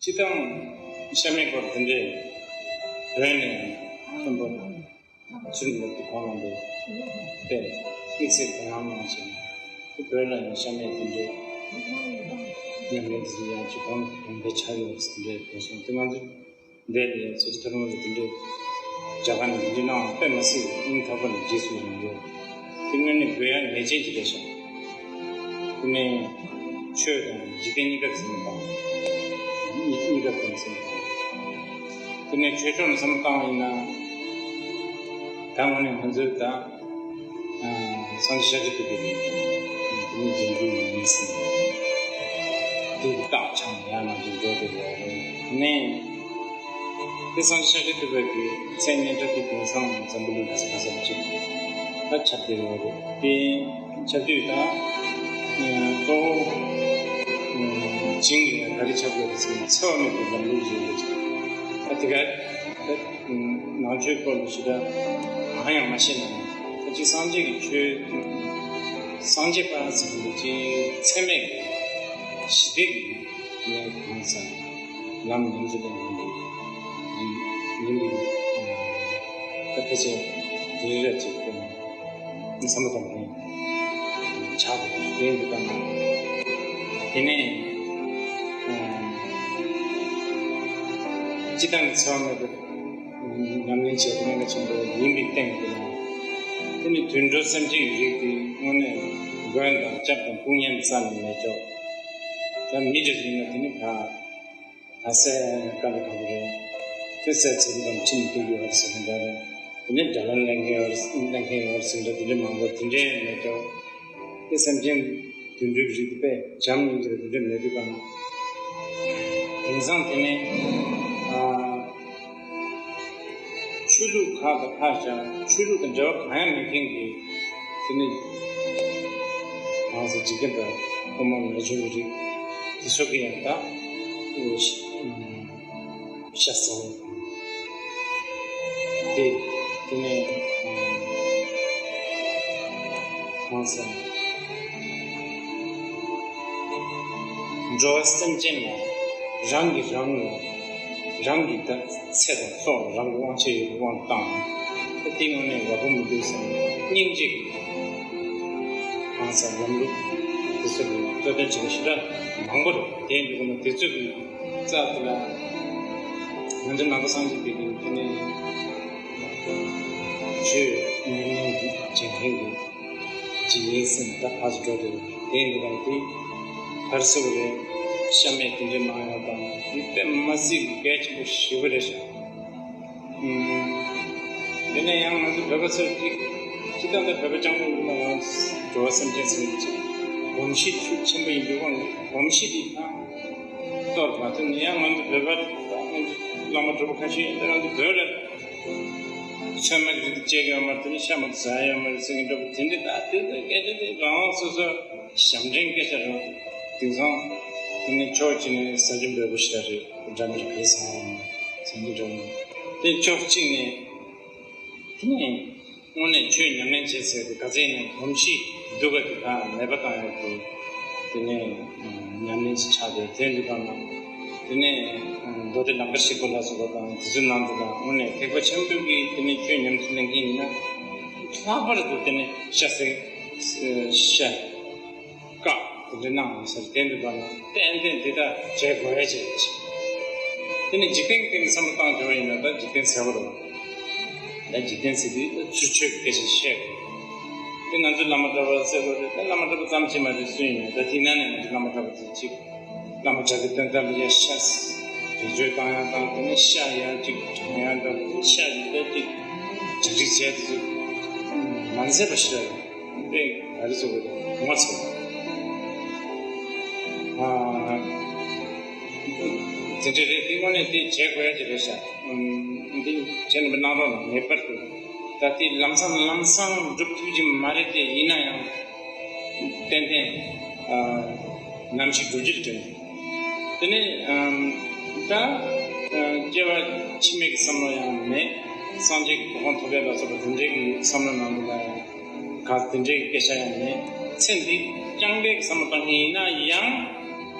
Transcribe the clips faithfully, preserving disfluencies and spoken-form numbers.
སྤྱིར་བཏང་གཤམ་མའི་སྐོར་དེ་འདྲས་བོད་ནས་མཁན་པོ་ཚུལ་འདི་ལ་དུ་གང་ལ་འདུག་པས་དམིགས་བསལ་གང་ཡང་མང་ཞིང་། དེ་བོད་ལ་ཡང་གཤམ་མའི་དེ་འདྲས་ཉམས་ལེན་དེ་ཚོ་ཡང་ཅིག་གོང་གོང་འཕེལ་ཆགས་ཡོད་ཟེར་འདྲས་གོ་སོང་། དེ་ང་ཚོ་འདས་ལ་ཡང་སོ་སོ་ཐར་མོ་ལ་དེ་འདྲས་རྒྱ་གར་ནས་འདི་འདྲས་གནང་བ་དཔེ་མ་སྲིད་སྙིང་ཐག་པ་ནས་རྗེས་སུ་ཡི་རང་ཡོད། དེ་དངོས་གནས་དགོས་ཡ་ངེས་ཅན་ཅིག་རེད་ཤག་དེ་ནས་ཆོས་དང་འཇིག་རྟེན་གཉིས་ཀ་ཟིན་པ་གཉིས་གཉིས་ཀ་ཟིན་ཟིན་པ། དེ་ནས་ཆོས་ཕྱོགས་ནས་བསམ་བློ་བཏང་བ་ཡིན་ན། ད་དངོས་གནས་ང་ཚོའི་ད་སངས་རྒྱས་ཤཱཀྱ་ཐུབ་པའི་དེ་ནས་རྗེས་འཇུག་ཡིན་ཟིན། དེ་གི་རྟགས་འཆང་ཡང་ང་ཚོ་འགྲོ་བསྡད་ཡོད་རེད། དེ་ནས་དེ་སངས་རྒྱས་ཤཱཀྱ་ཐུབ་པའི་གི་མཚན་སྙན་གྲགས་དེ་དེང་སང་འཛམ་བུ་གླིང་ག་ས་ག་སར་ཅིག་ད་ཁྱབ་བསྡད་ཡོད་རེད། དེ་ཁྱབ་དུས་ད་གཙོ་བོ་བྱིངས་ལ་ག་རེ་ཁྱབ་དགོས་རེད་ཟེར་ན་འཚེ་བ་མེད་པའི་ལམ་ལུགས་ཡོད་རེད། ད་དེ་ག་ད་ནང་ཆོས་སྐོར་ལ་ཞེ་དྲག་གང་ཡང་མ་ཤེས་ན་ད་ཅིག་སངས་རྒྱས་ཀྱི་ཆོས་སངས་རྒྱས་པ་ཟེར་ན་ཅིག་མཚན་མེད་ཀྱི་ཞི་བདེ་ཀྱི་ནས་གང་ཟག་ལམ་ཉམས་སུ་ལེན་ཡིན་པའི་ཡིན་པའི་ད་ཕལ་ཆེར་དེ་རེ་རེ་ཅིག་དེ་ནས་བསམ་བློ་གཏོང་མཁན་ཆགས་པ་དེ་འདི་ལྟ་ན། དེ་ནས་སྤྱི་བཏང་གི་འཚེ་བ་མེད་པའི་ཉམས་ལེན་བྱེད་མཁན་ཆེན་པོ་ཡིན་པའི་སྟེང་དུ་ལ། དེ་ནི་དུད་འགྲོ་སེམས་ཅན་གྱི་རིགས་དེ་དངོས་གནས་མགོན་དང་སྐྱབས་དང་དཔུང་གཉེན་རྩ་ནས་མེད་ཀྱོག་ད་མི་རེ་ཡིན་ན་དེ་ནི་ཕ་ད་སྲས་དཀའ་ལས་ཁག་པོ་རེད། དེ་སྲས་ཚེ་རིང་དང་ཁྲིམས་བསྟུན་དགོས་པ་ཟེར་ནས་འདྲ་རེད། དེ་ནི་དགྲ་ལན་ལེན་མཁན་ཡོད་ལེན་མཁན་ཡོད་ཟེར་འདྲ་དེ་འདྲ་མང་པོ་དེ་འདྲའི་མེད་ཀྱོག་དེ་སེམས་ཅན་དུད་འགྲོའི་རིགས་དཔེ་བྱམས་སྙིང་རྗེ་དེ་འདྲ་མེད་དུས་གང་། དེང་སང་དེ་ནས་ཨ་ཆོས་ལུགས་ཁག་དང་ཁག་ཅིག་ཆོས་ལུགས་དང་འབྲེལ་བ་གང་ཡང་མེད་མཁན་གྱི་དེ་ནས་གང་ཟེར་འཇིག་རྟེན་པ་དབུ་མ་ངེས་འབྱུང་གི་རིགས་དེ་ཚོ་གི་ཡང་ད་ཤ་ཟ་བ་དེ་དེ་ནས་གང་ཟེར། འགྲོ་བ་སེམས་ཅན་ལ་རང་གིས་རང་ལ་རང་གི་ད་ཚེ་དང་སྲོག་རང་གི་དབང་ཆ་ཡོད་པའི་དབང་བཏང་། ད་དེ་དངོས་གནས་ཡག་པོ་མི་འདུག་བསམ་སྙིང་རྗེ་གི་གང་ཟེར་ལམ་ལུགས་དེ་ཚོ་གི་གཙོ་དོན་བྱེད་པ་ཞེ་དྲག་མང་པོ་རེད། དེ་འདུག་ན་དེ་ཚོ་གི་རྩ་དེ་ལ་ང་ཚོ་ནང་པ་སངས་རྒྱས་པའི་གི་དེ་ནས་ཆོས་ཉམས་ལེན་གྱི་བྱེད་མཁན་གྱི་ཇི་ཡིན་སེམས་ད་ཕར་ཚུར་འགྲོ་དེ་དེ་འདི་ག་དེ་ཕར་ཚུར་རེ་ཤ་མེད་དེ་འདྲའི་མང་ཡང་དང་དེ་དཔེ་མ་སྲིད་གལ་ཆེན་པོ་ཞེ་པོ་རེད་ཤག་དེ་ནས་ཡང་ང་ཚོ་བོད་པ་ཚོ་གཅིག་གཅིག་ད་ལྟ་བོད་པ་རྐྱང་པོ་ཡིན་ན་ཡང་འགྲོ་བ་སེམས་ཅན་ཚོ་གཅིག་གོམས་གཤིས་ཤུགས་ཆེན་པོ་ཡིན་པའི་དབང་གིས་གོམས་གཤིས་དེ་ད་གཏོར་མ་ཐུབ་ནས་ཡང་ང་ཚོ་བོད་པ་ང་ཚོ་བླ་མ་གྲུབ་པ་ཁ་ཤས་ཡིན་ད་ང་ཚོ་བོད་ལ། ཚོད་མ་གི་རིགས་དེ་བཅད་ཀྱི་ཡོད་མ་རེད། དེ་ནི་ཤ་མ་ཟ་ཡ་ཡོད་མ་རེད་ཟེར་གྱི་འདྲ་པོ་དེ་འདྲ་ད་དེ་ཚོ་སྐད་ཆ་དེ་རང་རང་སོ་སོ་ཞབས་འདྲེན་སྐད་ཆ་རེད། དེང་སང་དེ་ནི་ཕྱོགས་གཅིག་ནས་ཟ་རྒྱུ་འབེལ་པོ་ཞིག་རེད། འདྲ་མི་རིགས་བས་སང་ཟ་རྒྱུ་འདྲ་མོ་དེ་ཕྱོགས་གཅིག་ནས་དེ་ནི་དངོས་གནས་ཆོས་ཉམས་ལེན་བྱེད་ཟེར་དེ་ག་ཚད་ནས་གོམས་གཤིས་སྡུག་ག་དེ་དག་མེད་པ་བཏང་ཡོད་དེ། དེ་ནས་ཉམས་ལེན་ཞིག་ཆགས་ཏེ་དེ་འདི་དང་ན། དེ་ནས་མདོ་སྡེ་ལམ་ཁ་ཞིག་པོ་ལ་སོགས་པ་དང་དེ་ཚོའི་ནང་དུ་ལ་དངོས་གནས་ཐེག་པ་ཆེན་པོའི་གི་དེ་ནས་ཆོས་ཉམས་སུ་ལེན་མཁན་ཡིན་ན། ལྷག་པར་དུ་དེ་ནས་ཤ་ཟ་ཤ་བཀག་དེ་འདྲ་གནང་ཟེར་དེ་འདི་དང་ན་ཏན་ཏན་དེ་དག་བྱེད་དགོས་ཡ་ཅིག་རེད། དེ་ནས་འཇིག་རྟེན་སྟེང་བསམ་བློ་བཏང་བྱས་པ་ཡིན་ན་ད་འཇིག་རྟེན་ཟེར་བ་རེད། ད་འཇིག་རྟེན་ཟེར་དུས་ད་ཚུར་ཆོས་ཀྱི་སྐད་ཆ་བཤད་དགོས། དེ་ང་ཚོའི་བླ་མ་གྲྭ་པ་ཟེར་དགོས་རེད། ད་བླ་མ་གྲྭ་པ་ཙམ་གྱིས་མ་རེད། སུ་ཡིན་ནའི་ད་དེ་ན་ནས་ང་ཚོའི་བླ་མ་གྲྭ་པ་ཚོ་གཅིག་བླ་མ་གྲྭ་པའི་དོན་དག་ལ་ཡ་ཤ་བེད་སྤྱོད་བཏང་ཡང་དང་དེ་ནས་ཤ་ཡ་གཅིག་དྲང་ཡང་དང་དེ་ནས་ཤ་ཡི་ད་གཅིག་གྲ་སྒྲིག་བྱས་དེ་ཚོ་མ་མཛད་པ་ཞིག་རེད། དེ་ག་རེ་ཟེར་དགོས་རེད། ངོ་ཚ་བ། ཨ། དེ་འདྲ་རེད། དེ་དངོས་གནས་དེ་བྱེད་དགོས་ཡ་ཅིག་རེད་ཤག་འདི་བྱས་ནས་གནང་རོགས་གནང་། ངེས་པར་དུ་ད་དེ་ལམ་སང་ལམ་སང་སྒྲུབ་ཐུབ་ཀྱི་མ་རེད་དེ། ཡིན་ན་ཡང་ཏན་ཏན་ཨ་ནམ་ཞིག་སྒྲུབ་རྒྱུར་དོན། དེ་ནས་ཨམ་ད་ཨ་སྐྱེ་བ་ཕྱི་མའི་གི་བསམ་བློ་ཡང་མེད། སངས་རྒྱས་ཀྱི་གོ་འཕང་ཐོབ་ཡ་ལ་སོགས་པ་དེ་འདྲའི་གི་བསམ་བློ་ནང་དུ་ལ་ཡང་ག་དེ་འདྲའི་གི་སྐད་ཆ་ཡང་མེད། ཚེ་འདི་རྐྱང་པའི་གི་བསམ་བློ་བཏང་མཁན་ཡིན་ན་ཡང་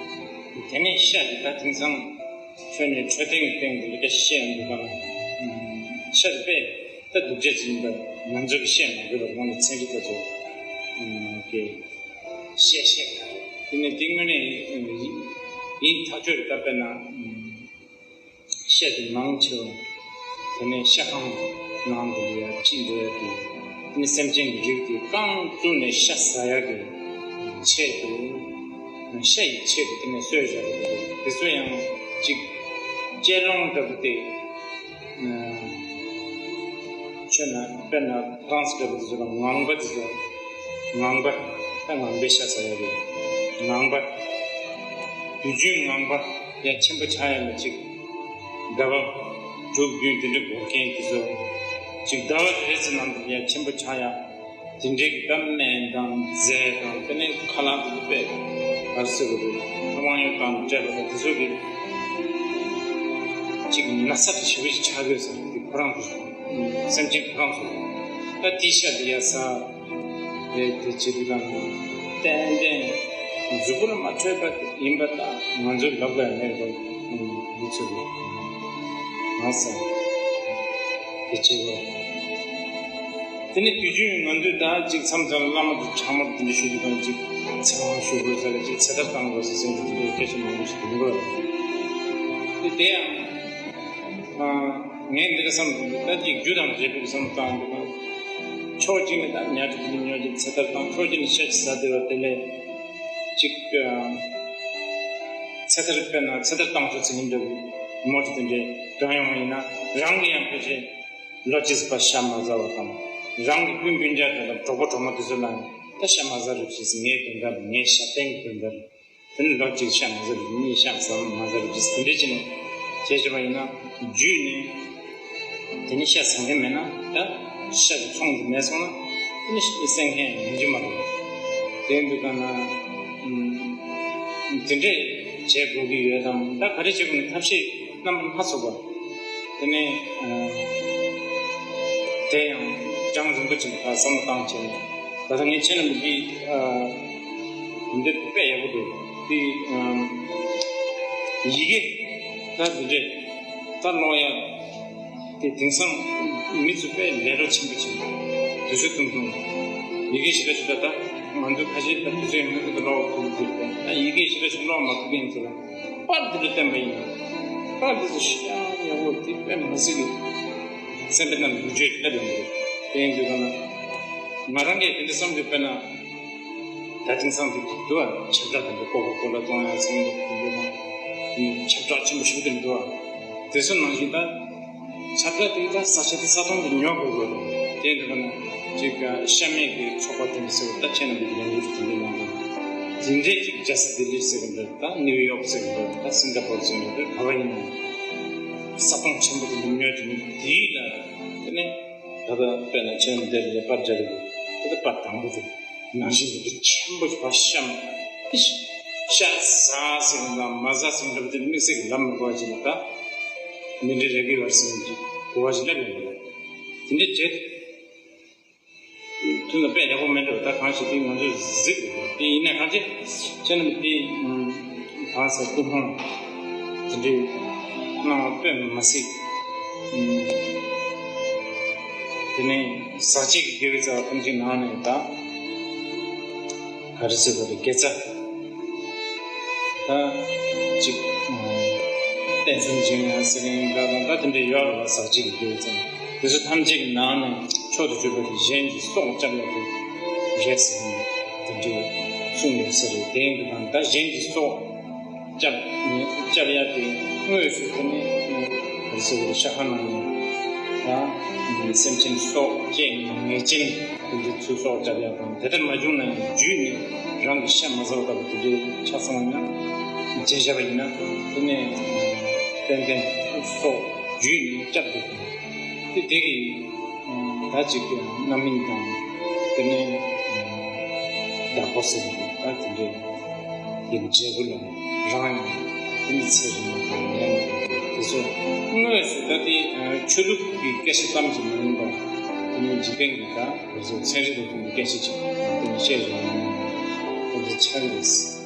དེ་ནས་ཤ་ཅིག་ད་དེང་སང་ ཁྱོད་ནས་འཕྲོད་བསྟེན་གྱི་སྟེང་དུ་སྐད་ཆ་བཤད་ཡོང་དུས་ག་ལ། ཤ་དེ་དཔེ་ད་སྡུག་ཅག་ཅིག་ཡིན་པ་ང་ཚོ་གིས་བཤད་མ་དགོས་པར་ཁོང་ནས་ཚན་རིག་པ་ཚོ་གིས་བཤད་བཤད་ག་རེད། དེ་ནས་དེ་དངོས་གནས་ཡིན་ཐག་ཆོད་རེད། ད་དཔེར་ན། ཤ་དེ་མང་ཆེ་བ་དེ་ནས་ཤ་ཁང་ནང་དུ་ཡར་ཁྲིད་འགྲོ་ཡག་གི། དེ་ནས་སེམས་ཅན་གྱི་རིགས་དེ་རྐང་བཙུགས་ནས་ཤ་ཟ་ཡག་གི་ཆེད་དུ། ཤ་ཡི་ཆེད་དུ་དེ་ནས་གསོས་བཞག་གི་འདུག་དེ་ཚོ་ཡང་ཅིག་དཔྱད་སློང་འདྲ་པོ་དེ། ཁྱོད་ན་དཔེར་ན་ཧྥ་རན་སི་འདྲ་པོ་དེ་ཚོ་ལ་ངང་པ་དེ་ཚོ། ངང་པ། ད་ངང་པའི་ཤ་ཟ་ཡག་རེད། ངང་པ། དུས་རྒྱུན་ངང་པ་ཡ་ཆེན་པོ་ཆགས་ཡག་ལ་ཅིག་ཟླ་བ་དྲུག་བདུན་དེ་འདྲ་འགོར་མཁན་དེ་ཚོ། ཅིག་ཟླ་བ་རེ་རེ་ཙམ་ནང་དུ་ཡ་ཆེན་པོ་ཆགས་ཡག་དེ་འདྲའི་གི་ད་སྨན་དང་རྫས་དང་དེ་ནས་ཁ་ལག་དེ་དཔེ་ག་རེ་ཟེར་དགོས་རེད། ད་དབང་ཡོད་དང་སྤྲད་པ་དང་དེ་ཚོ་གི་ཅིག་ན་ཚ་དེ་ཞེ་པོ་ཅིག་ཆགས་ཡོད་ཟེར། དེ་ཁོ་རང་ཚོ་སེམས་ཅན་ཁོ་རང་ཚོ་ད་དེའི་ཤ་དེ་ཡ་ཟ། རེད། དེ་བྱེད་དུས་ལ་ཏན་ཏན་གཟུགས་པོ་ལ་མ་འཕྲོད་པ་ཡིན་པ་ད་ང་ཚོའི་ལབ་དགོས་ཡ་མེད་པ་འདི་ཚོ་རེད། ང་ས་དེ་བྱེད་དགོས། དེ་ནས་དུས་རྒྱུན་ང་ཚོས་ད་ཅིག་མཚམས་མཚམས་བླ་མ་དང་ཕྱག་དམར་དེ་འདྲ་ཞུ་དུས་གང་ཅིག་ཚེ་དབང་ཞུ་དགོས་ས་རེད། ཅིག་ཚེ་ཐར་བཏང་དགོས་ས་ཟེར་དུས་དེ་འདྲའི་སྐད་ཆ་མང་པོ་ཞིག་ཡོང་གི་རེད། དེ་དེ་ཡང་ངས་འདི་འདྲ་བསམ་དུས་ད་ཅིག་རྒྱུ་དང་འབྲས་བུ་བསམ་བཏང་དུས་གང་། ཕྱོགས་གཅིག་ནས་ད་ཉལ་ཁྲི་དེ་ཉོ་རྒྱུ་ཚེ་ཐར་བཏང་། ཕྱོགས་གཅིག་ནས་ཤ་ཅིག་ཟ་བསྡད་པ་དེ་ལས་ཅིག་ཚེ་ཐར། དཔེར་ན་ཚེ་ཐར་བཏང་ཚོད་ཚེ་ཡིན་འདྲ་བོ་མོ་ཅིག་དེ་འདྲའི་འདྲ་ཡོང་བ་ཡིན་ན། རང་གི་ཡང་ཕལ་ཆེར་ལོ་གཅིག་པ་ཤ་མ་ཟ་བ་དང་། རང་གི་སྤུན་སྤུན་ཀྱག་དང་གྲོགས་པོ་གྲོགས་མོ་དེ་ཚོ་ལ་ད་ཤ་མ་ཟ་རོགས་བྱེད་ཟེར། ངའི་དོན་དག་ངའི་ཤ་སྟེང་གི་དོན་དག་དེ་ནི་ལོ་གཅིག་ཤ་མ་ཟ་རུ་གཉིས་ཤ་ཟ་མ་ཟ་རུ་གཅིག་དེ་འདྲས་ཅིག་ནས་བྱས་བྱས་པ་ཡིན་ན། རྒྱུད་ནས་དེ་ནི་ཤ་ཟ་མཁན་མེད་ན། ད་ཤ་གི་ཚོང་དེ་མེད་སོང་ན་དེ་ནི་ཤ་གསན་མཁན་ཡོང་རྒྱུ་མ་རེད། དེ་འདུག་ག་ན་དེ་འདྲས་བྱེད་དགོས་ཀྱི་ཡོད་དམ། ད་ག་རེ་བྱེད་དགོས་ན་ཐབས་ཤེས་རྣམ་པ་སྣ་ཚོགས་པ། དེ་ནས་དེ་ཡང་རྒྱང་རིང་པོ་ཅིག་ལ་བསམ་བློ་བཏང་བྱས་ནས། ད་ལྟ་ངས་ཁྱེད་རྣམས་ཀྱི་འདི་དཔེ་ཡག་པོ་འདུག་དེ་ཡི་གེ་ད་འདི་འདྲས་ད་ཀློག་ཡ་དེ་དེང་སང་མི་ཚོ་དཔེ་ལས་སླ་པོ་ཆེན་པོ་བྱས། དུས་ཚོད་ཐུང་ཐུང་ཡི་གེ་ཞིག་ལ་ཞིག་ལ་ད་ང་ཚོ་ཁ་ཤས་ད་དུས་ཚོད་ཡོད་མཁན་ཚོ་ཀློག་ཐུབ་ཀྱི་རེད། ད་ཡི་གེ་ཞིག་ལ་ཞིག་ཀློག་མ་ཐུབ་མཁན་ཚོ་ལ་པར་འདི་འདྲ་བསྟན་པ་ཡིན་ན། པར་འདི་ཚོ་ཤ་ཡག་པོ་དེ་དཔེ་མི་སྲིད་ཀྱི་སེམས་པའི་ནང་འགུལ་སྐྱོད་སླེབས་ཡོང་གི་རེད། དེ་ཡིན་དུས་ག་ན་ང་རང་གིས་དེ་འདྲ་བསམ་གྱི། དཔེར་ན། ད་དེང་སང་དེ་འདུག་བ། ཁྱབ་བསྒྲགས་དེ་འདྲ་ཀོ་ཀོ་ཀོ་ལ་བཙོང་ཡག་ཟེར་མཁན་དེ་འདྲ་ཁྱབ་བསྒྲགས་ཆེན་པོ་ཞིག་དེ་འདུག་བ། དེ་ཚོ་ནང་བཞིན་ད་ཁྱབ་བསྒྲགས་དེ་ད་ས་ཆ་དེ་ས་སྟོང་དུ་ཉོ་དགོས་དགོས་རེད། དེ་འདྲ་ན་ཅིག་ཤ་མེད་ཀྱི་ཚོགས་པ་དེ་འདྲ་ཟེར་བ། ད་ཁྱེད་རྣམ་པས་ལས་འགུལ་དེ་འདྲ་གནང་དང་། དེ་འདྲས་ཅིག་རྒྱལ་ས་ལྡི་ལི་ཟེར་གི་འདྲ། ད་ནིའུ་ཡོག་ཟེར་གི་འདྲ། ད་སིང་ག་པོར་ཟེར་གི་འདྲ། ག་བ་ཡིན་ན་ས་སྟོང་ཆེན་པོ་དེ་འདྲ་ཉོས་དེ་ནི་དེའི་ལ་དེ་ནས་ད་ལྟ་དཔེར་ན་ཁྱེད་རྣམ་དེར་ལས་པར་སྦྱར་གི་འདུག་ད་ལྟ་པར་དང་པོ་དེ། ནང་བཞིན་དུ་ཆེན་པོ་ཞིག་པ་ཤ་མ། ཤ་ཟ་ཟིན་དང་མ་ཟ་ཟིན་འདྲ་པོ་དེ་དམིགས་བསལ་གྱི་ལབ་མི་དགོས་པ་ཅིག་ལ། ད་འདི་འདྲའི་རེ་གི་བར་ཟིན་གྱི་གོ་བ་ཞིག་སླེབས་ཡོང་གི་རེད། དེ་འདྲའི་རྗེས་དུ་ན་དཔེ་ཡག་པོ་མེད་འགྲོ། ད་གང་ཞིག་དེ་ང་ཚོས་གཟིགས་དགོས། དེ་ཡིན་ན་གང་ཅི་ཁྱེད་རྣམས་དེ་གང་ཟེར། སྐུ་ཕུང་དེ་འདྲའི་གནང་བ་དཔེ་མི་སྲིད། དེ་ནས་ཟག་བཅས་ཀྱི་དགེ་བའི་རྩ་བ་ཐམས་ཅད་ནང་ནས་ད་ག་རེ་ཟེར་དགོས་རེད། དགེ་རྩ་ད་ཅིག་བསྟན་སྲུང་བྱེད་ཡག་ཟེར་མཁན་འདྲ་དང་། ད་དེ་འདྲ་ཡོད་རེད་པ། ཟག་བཅས་ཀྱི་དགེ་བའི་རྩ་བ་དེ་ཚོ་ཐམས་ཅད་ཀྱི་ནང་ནས་མཆོག་ཏུ་གྱུར་པ་དེ་གཞན་གྱི་སྲོག་བསྐྱབ་ཡག་དེ་རེད་ཟེར་ནས་དེ་འདྲའི་གསུངས་ཡོད་ས་རེད། དེ་ཡིན་དུས་ད་གཞན་གྱི་སྲོག་བསྐྱབ་བསྐྱབ་ཡག་དེ་དངོས་སུ་དེ་ནི་ག་རེ་ཟེར་དགོས་རེད། ཤ་ཁང་ནང་ནས་ད་སེམས་ཅན་སྲོག་བཅད་ནས་ཉེས་ཅན་དེ་འདྲའི་ཚུར་སྲོག་བསྐྱབ་ཡག་དང་། དེ་ལྟར་མ་བྱུང་ན་ཡང་རྒྱུད་ནས་རང་གི་ཤ་མ་ཟ་བ་ལྟ་བུ་དེ་འདྲའི་ཆགས་སོང་བ་ཡིན་ན། བྱས་བཞག་པ་ཡིན་ན་དེ་ནས་ཏན་ཏན་སྲོག་རྒྱུད་ནས་བསྐྱབ་དགོས་པ་དེ། དེ་གི་ད་ཅིག་རྣམ་སྨིན་དང་། དེ་ནས་བདག་པོ་ཟེར་གྱི་འདུག་ད་དེ་འདྲའི་ཡིན་འབྲས་བུ་ལ་རང་ཡང་དེ་ནི་ཚེ་རིང་མོ་དང་ནད་མེད་པ་དེ་ཚོ་དངོས་སུ་ད་དེ་ཆོས་ལུགས་ཀྱི་སྐད་ཆ་ཙམ་གྱིས་མ་ཡིན་པར། དེ་ནི་འཇིག་རྟེན་གྱི་ད་དེ་ཚོ་ཚན་རིག་དང་མཐུན་པའི་སྐད་ཆ་ཅིག་དེ་ནི་བཤད་རེད། དེ་འདྲ་ཆགས་ཀྱི་རེད།